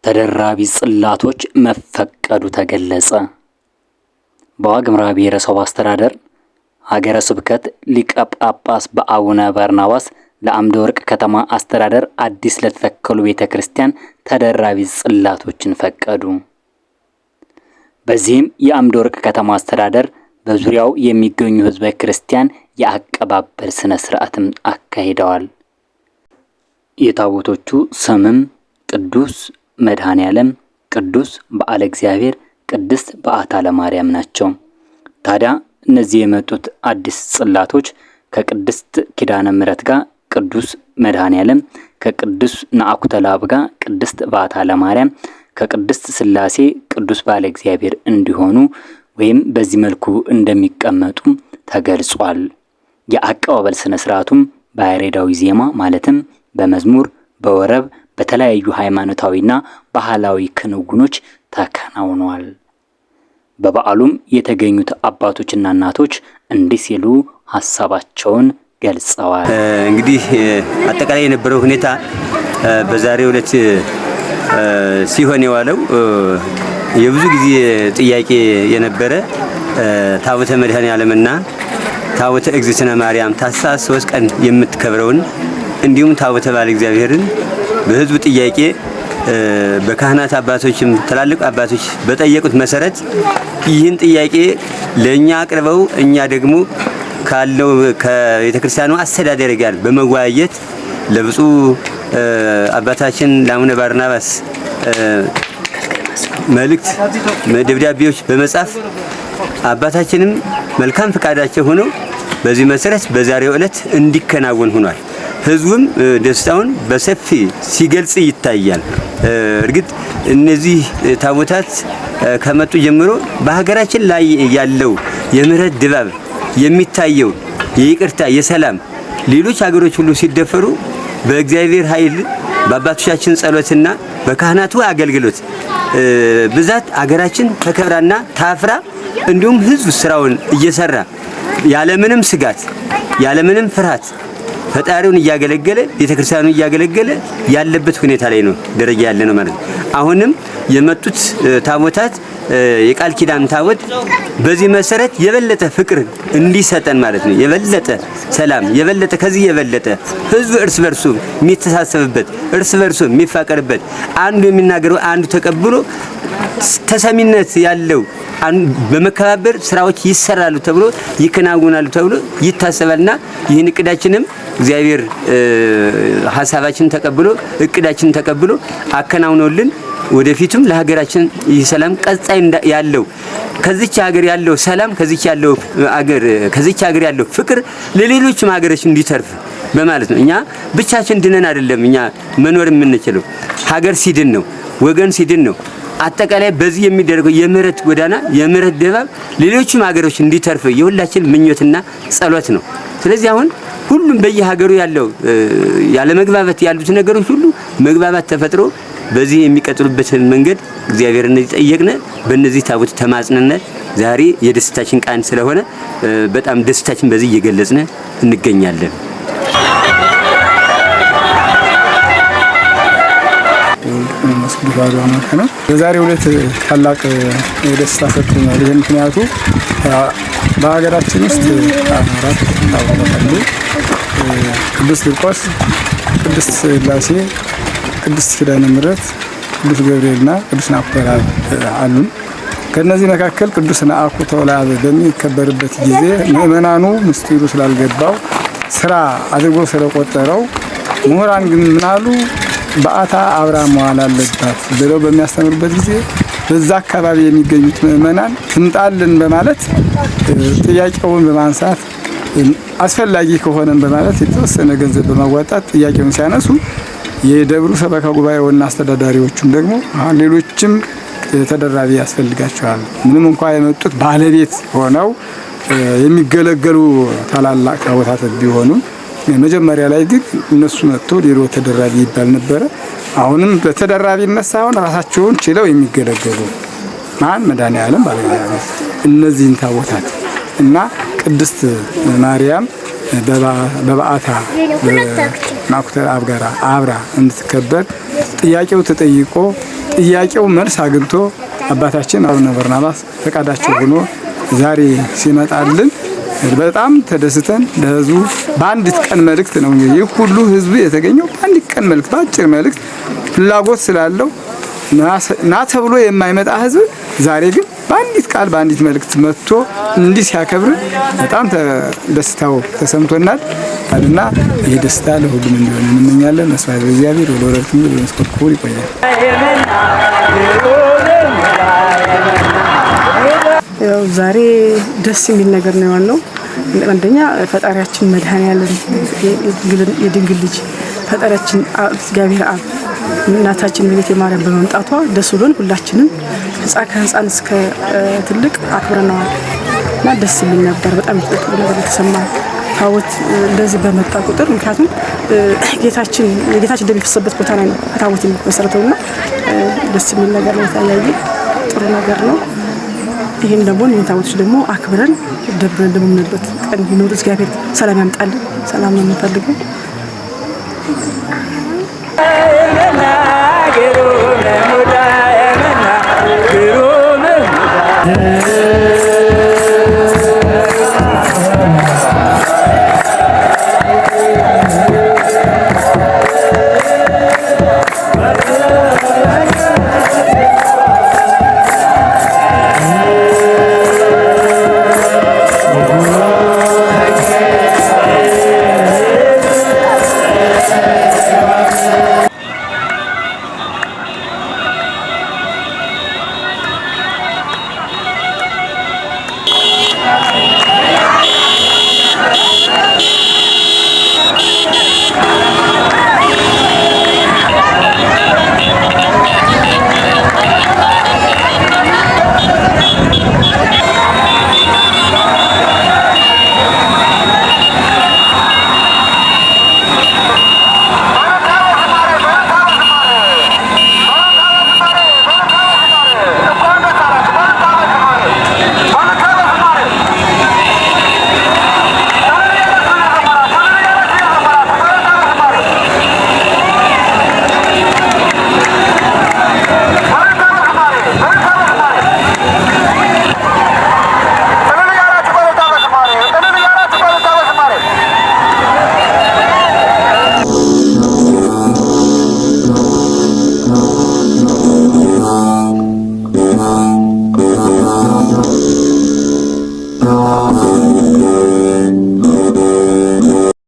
ተደራቢ ጽላቶች መፈቀዱ ተገለጸ። በዋግኽምራ ብሔረሰብ አስተዳደር ሀገረ ስብከት ሊቀ ጳጳስ በአቡነ በርናባስ ለአምደ ወርቅ ከተማ አስተዳደር አዲስ ለተተከሉ ቤተ ክርስቲያን ተደራቢ ጽላቶችን ፈቀዱ። በዚህም የአምደ ወርቅ ከተማ አስተዳደር በዙሪያው የሚገኙ ሕዝበ ክርስቲያን የአቀባበል ስነ ስርዓትም አካሂደዋል። የታቦቶቹ ስምም ቅዱስ መድኃኔ ዓለም፣ ቅዱስ በዓለ እግዚአብሔር፣ ቅድስት በዓታ ለማርያም ናቸው። ታዲያ እነዚህ የመጡት አዲስ ጽላቶች ከቅድስት ኪዳነ ምሕረት ጋር ቅዱስ መድኃኔ ዓለም፣ ከቅዱስ ነአኩተ ለአብ ጋር ቅድስት በዓታ ለማርያም፣ ከቅድስት ሥላሴ ቅዱስ በዓለ እግዚአብሔር እንዲሆኑ ወይም በዚህ መልኩ እንደሚቀመጡ ተገልጿል። የአቀባበል ስነ ስርዓቱም በያሬዳዊ ዜማ ማለትም በመዝሙር፣ በወረብ፣ በተለያዩ ሃይማኖታዊና ባህላዊ ክንውኖች ተከናውኗል። በበዓሉም የተገኙት አባቶችና እናቶች እንዲህ ሲሉ ሀሳባቸውን ገልጸዋል። እንግዲህ አጠቃላይ የነበረው ሁኔታ በዛሬው ዕለት ሲሆን የዋለው የብዙ ጊዜ ጥያቄ የነበረ ታቦተ መድኃኔ ዓለምና ታቦተ እግዝእትነ ማርያም ታኅሳስ 3 ቀን የምትከብረውን እንዲሁም ታቦተ ባለ እግዚአብሔርን በሕዝቡ ጥያቄ በካህናት አባቶችም ትላልቅ አባቶች በጠየቁት መሰረት ይህን ጥያቄ ለኛ አቅርበው እኛ ደግሞ ካለው ከቤተክርስቲያኑ አስተዳደር ጋር በመወያየት ለብፁዕ አባታችን ለአቡነ ባርናባስ መልእክት ደብዳቤዎች በመጻፍ አባታችንም መልካም ፈቃዳቸው ሆነው በዚህ መሰረት በዛሬው ዕለት እንዲከናወን ሆኗል። ህዝቡም ደስታውን በሰፊ ሲገልጽ ይታያል። እርግጥ እነዚህ ታቦታት ከመጡ ጀምሮ በሀገራችን ላይ ያለው የምህረት ድባብ የሚታየው የይቅርታ፣ የሰላም ሌሎች ሀገሮች ሁሉ ሲደፈሩ በእግዚአብሔር ኃይል በአባቶቻችን ጸሎትና በካህናቱ አገልግሎት ብዛት አገራችን ተከብራና ታፍራ እንዲሁም ህዝብ ስራውን እየሰራ ያለምንም ስጋት ያለምንም ፍርሃት ፈጣሪውን እያገለገለ ቤተክርስቲያኑን እያገለገለ ያለበት ሁኔታ ላይ ነው ደረጃ ያለ ነው ማለት ነው። አሁንም የመጡት ታቦታት የቃል ኪዳን ታቦት በዚህ መሰረት የበለጠ ፍቅር እንዲሰጠን ማለት ነው። የበለጠ ሰላም፣ የበለጠ ከዚህ የበለጠ ህዝቡ እርስ በርሱ የሚተሳሰብበት፣ እርስ በርሱ የሚፋቀርበት፣ አንዱ የሚናገረው አንዱ ተቀብሎ ተሰሚነት ያለው በመከባበር ስራዎች ይሰራሉ ተብሎ ይከናወናሉ ተብሎ ይታሰባልና ይህን እቅዳችንም እግዚአብሔር ሀሳባችንን ተቀብሎ እቅዳችንን ተቀብሎ አከናውኖልን ወደፊቱም ለሀገራችን ይህ ሰላም ቀጣይ ያለው ከዚች ሀገር ያለው ሰላም ከዚች ያለው አገር ከዚች ሀገር ያለው ፍቅር ለሌሎችም ሀገሮች እንዲተርፍ በማለት ነው። እኛ ብቻችን ድነን አይደለም እኛ መኖር የምንችለው፣ ሀገር ሲድን ነው፣ ወገን ሲድን ነው። አጠቃላይ በዚህ የሚደረገው የምህረት ጎዳና የምህረት ድባብ ሌሎችም ሀገሮች እንዲተርፍ የሁላችን ምኞትና ጸሎት ነው። ስለዚህ አሁን ሁሉም በየሀገሩ ያለው ያለመግባባት ያሉት ነገሮች ሁሉ መግባባት ተፈጥሮ በዚህ የሚቀጥሉበትን መንገድ እግዚአብሔርን ጠየቅነ፣ በእነዚህ ታቦት ተማጽነነ ዛሬ የደስታችን ቀን ስለሆነ በጣም ደስታችን በዚህ እየገለጽነ እንገኛለን። በዛሬው ዕለት ታላቅ ደስታ ሰጥቶኛል። ይህ ምክንያቱ በሀገራችን ውስጥ አራት ታቦታት አሉ። ቅዱስ ቂርቆስ፣ ቅድስት ሥላሴ፣ ቅድስት ኪዳነ ምሕረት፣ ቅዱስ ገብርኤልና ቅዱስ ናኩቶ ለአብ አሉን። ከእነዚህ መካከል ቅዱስ ናኩቶ ለአብ በሚከበርበት ጊዜ ምእመናኑ ምስጢሩ ስላልገባው ስራ አድርጎ ስለቆጠረው፣ ምሁራን ግን ምናሉ በዓታ አብራ መዋል አለባት ብለው በሚያስተምሩበት ጊዜ በዛ አካባቢ የሚገኙት ምእመናን ትምጣልን በማለት ጥያቄውን በማንሳት አስፈላጊ ከሆነን በማለት የተወሰነ ገንዘብ በማዋጣት ጥያቄውን ሲያነሱ የደብሩ ሰበካ ጉባኤውና አስተዳዳሪዎቹም ደግሞ ሌሎችም ተደራቢ ያስፈልጋቸዋል። ምንም እንኳ የመጡት ባለቤት ሆነው የሚገለገሉ ታላላቅ ታቦታት ቢሆኑም መጀመሪያ ላይ ግን እነሱ መጥቶ ሌሎ ተደራቢ ይባል ነበረ። አሁንም በተደራቢነት ሳይሆን ራሳቸውን ችለው የሚገለገሉ ማን መድኃኔዓለም ባለ እነዚህን ታቦታት እና ቅድስት ማርያም በበዓታ ናኩተ አብ ጋራ አብራ እንድትከበር ጥያቄው ተጠይቆ ጥያቄው መልስ አግኝቶ አባታችን አቡነ በርናባስ ፈቃዳቸው ሆኖ ዛሬ ሲመጣልን በጣም ተደስተን ለህዝቡ በአንዲት ቀን መልእክት ነው እንግዲህ ይህ ሁሉ ህዝብ የተገኘው በአንዲት ቀን መልእክት፣ በአጭር መልእክት ፍላጎት ስላለው ና ተብሎ የማይመጣ ህዝብ ዛሬ ግን በአንዲት ቃል በአንዲት መልእክት መጥቶ እንዲህ ሲያከብር በጣም ደስታው ተሰምቶናል እና ይህ ደስታ ለሁሉም እንዲሆን እንመኛለን። ስብሐት ለእግዚአብሔር ወለወላዲቱ ድንግል ወለመስቀሉ ክቡር። ይቆያል። ያው ዛሬ ደስ የሚል ነገር ነው ያለው። አንደኛ ፈጣሪያችን መድኃኔዓለም የድንግል ልጅ ፈጣሪያችን እግዚአብሔር አብ እናታችን እመቤቴ ማርያም በመምጣቷ ደስ ብሎን ሁላችንም ከህፃን እስከ ትልቅ አክብረነዋል እና ደስ የሚል ነበር። በጣም ጥሩ ነገር የተሰማ ታቦት እንደዚህ በመጣ ቁጥር፣ ምክንያቱም ጌታችን የጌታችን ደም የፈሰሰበት ቦታ ላይ ነው ታቦት የሚመሰረተው እና ደስ የሚል ነገር ነው የታያየ፣ ጥሩ ነገር ነው። ይህን ደግሞ እኒህን ታቦቶች ደግሞ አክብረን ደብረን ደግሞ የምንበት ቀን ይኖር። እግዚአብሔር ሰላም ያምጣልን። ሰላም ነው የምንፈልገው።